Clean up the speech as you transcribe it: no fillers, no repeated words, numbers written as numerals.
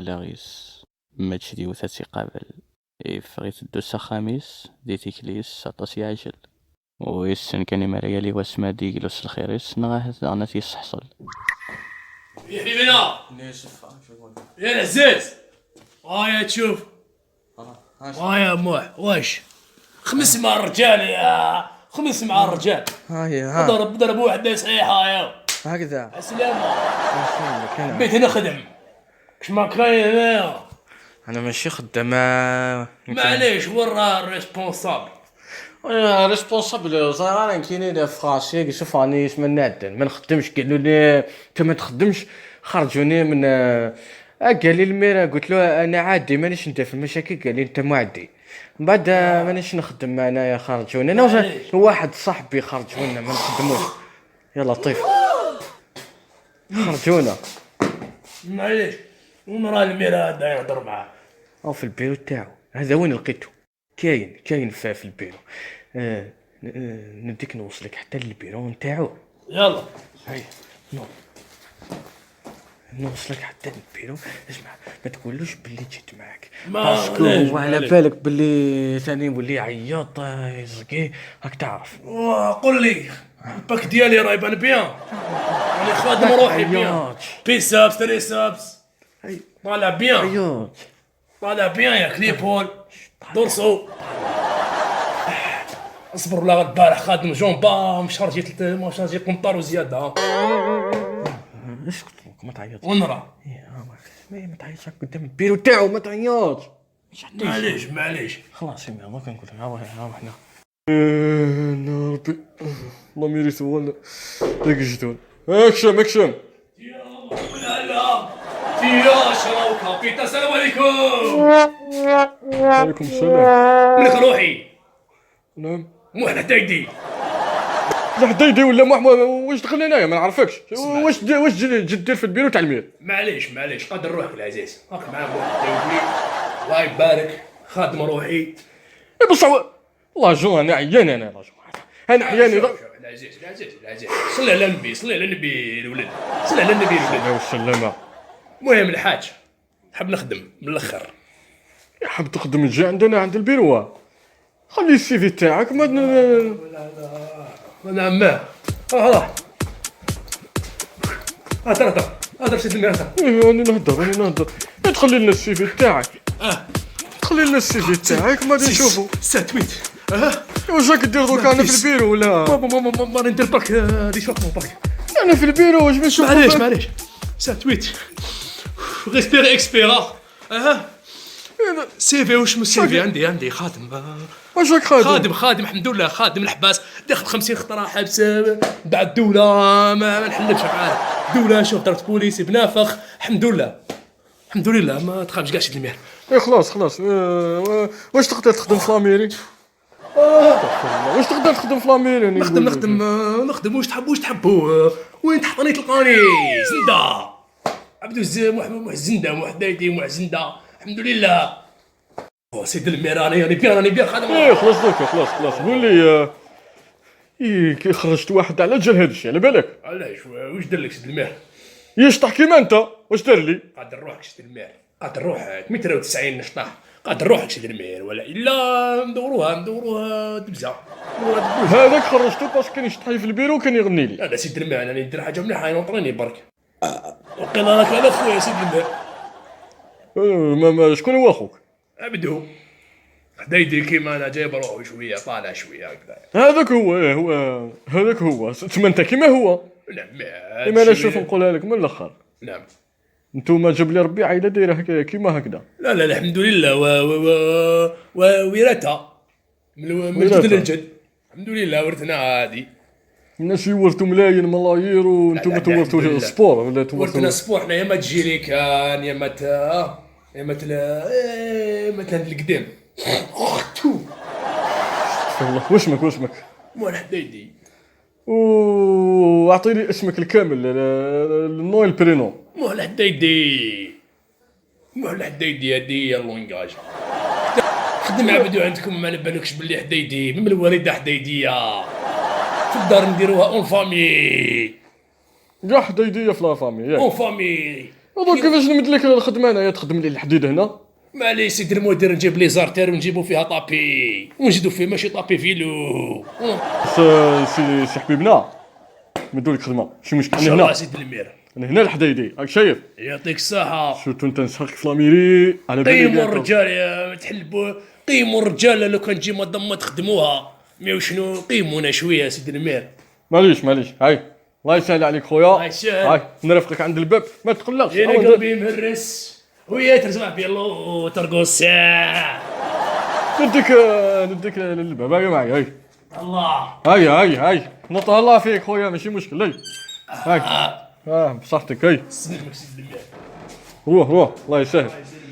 wallaɣ-is, mačči d yiwet ad tt-iqabel. Yeffeɣ iteddu s axxam-is, di tikli-s aṭas yeɛjel. Wissen kan imi ara yali wass ma ad d-yeglu s lxir-is neɣ ahat daɣen ad t-yesseḥṣel. يا حبيبنا، يا العزيز، هايا تشوف، هايا موح، واش خمس مع الرجال، يا خمس مع الرجال. هاي ها. ضرب ضرب وحده صحيحه يا هكذا. السلامه. كان بيت نخدم كش ما كاين هنايا. انا ماشي خدام. معليش، ورا ال responsable؟ responsable زرا كاينين فراسي، شوف راني اسم نعدل ما نخدمش. قالوا لي انت ما تخدمش، خرجوني من قال لي ال maire، قلت له انا عادي مانيش ندير في المشاكل، قال لي انت معدي. من بعد مانيش نخدم انايا، خرجوني انا. معليش. واحد صاحبي خرجونا ما نخدموش، يا لطيف خرجونا. معليش، وين راه ال maire هذا يهضر معاه؟ او في البيرو تاعو، هذا وين لقيته، كاين في البيرو. نديك نوصلك حتى للبيرو نتاعو. يلا. هيا نو نوصلك حتى للبيرو. اسمع، ما تقولوش باللي جيت معاك. ما parce que علاش؟ هو على معليش. بالك باللي ثاني يولي يعيط يزقي، راك تعرف. قول لي ال pack ديالي راه يبان bien، راني خادم روحي bien. عياط. biceps، triceps. هاي. طالع bien. عياط. طالع bien ياك، les épaules، dorsaux. اصبر، لا البارح خادم jambes مشارجي مشارجي قنطار وزياده. اسكت ما تعيطش. وين راه؟ إيه، ما تعيطش قدام البيرو تاعو، ما تعيطش. معليش معليش. خلاص يا دوك نقول لك، ها حنا يا ربي الله ميريت هو داك الجدول. اكشم اكشم. يا لا لا يا شراو كابيتا، السلام عليكم. وعليكم السلام. ملك روحي. نعم. موح الحدايدي. الحدايدي ولا محمود، واش دخلنا انايا؟ ما نعرفكش. واش جي دير في البيرو تاع ال maire؟ معليش معليش، قدر روحك العزيز، هاك معاه موح الحدايدي، الله يبارك، خادم روحي. إيه بصح l'agent انا عيان، انا l'agent انا عيان. شوف، شوف، العزيز العزيز العزيز، صلي على النبي، صلي على النبي الولد، صلي على النبي الولد. يا والسلامة. المهم الحاج، نحب نخدم من الاخر. حاب تخدم، تجي عندنا عند البيرو، خلي ال CV تاعك ما انا عماه، اه هضر هضر هضر سيد ال maire، هضر. إيه، راني نهضر راني نهضر. إيه، تخلي لنا ال CV تاعك. اه. تخلي لنا ال CV تاعك ما غادي نشوفو. sept huit اه. واش راك دير دوكا؟ انا في البيرو ولا؟ ما ما ما ما ندير برك l'échauffement برك. انا في البيرو، واش بنشوف؟ معليش معليش، sept huit، respire expire اه CV، واش من CV عندي؟ عندي خادم. واش راك خادم؟ خادم خادم، الحمد لله، خادم الحباس، داخل 50 خطره حبس بعد الدوله، ما نحلبش عارف دولة، شوف درت بوليسي بنافخ، الحمد لله الحمد لله، ما تخافش كاع سيد ال maire. إيه خلاص خلاص. واش تقدر تخدم في la mairie؟ استغفر الله، واش تقدر تخدم في la mairie؟ أنا نخدم نقول لك. نخدم نخدم واش تحب، واش تحبوا وين تحطني تلقاني زنده، عبدو محمد موح زنده، موح دايدي موح زنده، الحمد لله. أو سيد ال maire، راني راني bien، راني bien خادم. ايه خلاص دوكا، خلاص خلاص. قول لي إيه كي خرجت واحد على جال هذا الشيء، على بالك؟ علاش؟ واش دار لك سيد ال maire؟ يشطح كيما انت، واش دار لي؟ قادر روحك سيد ال maire، قادر روحك، متر وتسعين نشطح، قادر روحك سيد ال maire، ولا الا ندوروها ندوروها دبزه، ندوروها دبوزه. هذاك خرجته parce que كان يشطح لي في البيرو وكان يغني لي. لا لا سيد ال maire، انا ندير حاجة مليحه ينطريني برك، وقيل راك على خويا سيد ال maire. ما شكون هو اخوك؟ عبدو حدايدي، كيما انا جايب روحو شويه، طالع شوية هكذا. هذاك هو، إيه هو هذاك هو، تما انت كيما هو. نعم. كيما انا، شوف نقولها لك من الاخر. نعم. انتوما جاب لي ربي عائلة دايرة هكا كيما هكذا. لا لا، الحمد لله، و و و وراثه من الجد وراثة. للجد، الحمد لله ورثنا هذه. الناس يورثوا ملايين ملايير وانتم لا، لا، تورثوا الحمد لله. sport ولا تورثوا ورثنا sport حنا، يا ما تجيريكان يا ما يا ما إيه، مثلا القدام. الله، واسمك واسمك؟ مو حدايدي. واعطيني اسمك الكامل، ال nom، ال prénom. مو الحدايدي، مو الحدايدي، هذه هي ال langage. خدم عبدو عندكم، ما على بالكش باللي حدايدي من الوالدة حدايديه، في الدار نديروها en famille. كاع حدايديه في la famille en ياك؟ famille. دوك كيفاش نمد لك الخدمة انايا؟ تخدم لي الحديد هنا؟ معليش سيدي المدير، نجيب les artères ونجيبو فيها tapis ونزيدو فيه ماشي tapis vélo. سي سي حبيبنا، مدوا لك خدمه، ماشي مشكل. ان انا شاء الله هنا سيدي ال maire. انا هنا الحدايدي، راك شايف؟ يعطيك الصحة. surtout انت نسحقك في la mairie، على بالي. قيموا bientôt. الرجال يا تحلبوا، قيموا الرجال. لو كان تجي مدام ما تخدموها، mais وشنو، قيمونا شوية سيدي ال maire. معليش معليش، هاي الله يسهل عليك خويا. الله يسهل. هاي نرافقك عند الباب، ما تقلقش. انا أو قلبي مهرس ويا ترجع بيلو ترقص. نديك للباب، هاي معي هاي. الله. هاي هاي هاي، نتهلا فيك خويا، ماشي مشكل. هاي هاي، بصحتك، هاي. سلمك سيدي ال maire. روح روح، الله يسهل. الله يسلمك.